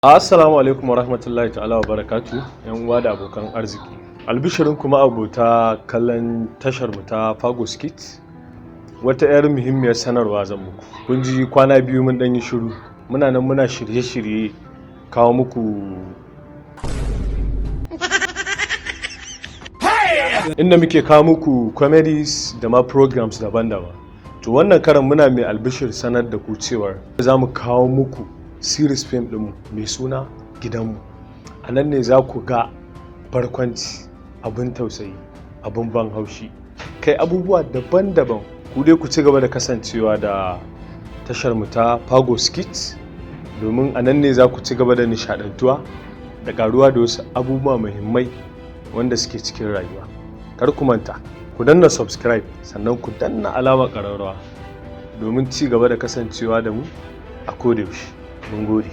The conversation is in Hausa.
Assalamu alaikum wa rahmatullahi ta'ala wa barakatu, yan uwa da abokan arziki. Albishirin kuma abota kallon tashar mu ta Fago Skit, wata 'yar muhimmiyar sanarwa zan muku. Kun ji kwana biyu mun ɗan yi shiru, muna nan muna shirye-shirye kawo muku inda muke kawo muku comedies da ma programs daban-daban. To, wannan karan muna mai albishir sanar da ku cewar za mu kawo muku series film ɗinmu mai suna Gidanmu. A nan ne za ku ga barkwanci, abin tausayi, abin ban haushi, kai, abubuwa daban-daban. Ku dai ku ci gaba da kasancewa da tashar mu ta Fago Skit, domin a nan ne za ku ci gaba da nishadantuwa da karuwa da wasu abubuwa muhimmai wanda suke cikin rayuwa. Kar ku manta ku danna subscribe, sannan ku danna alamar ƙararrawa domin ci gaba da kasancewa da mu a kodayaushe. Mun gode.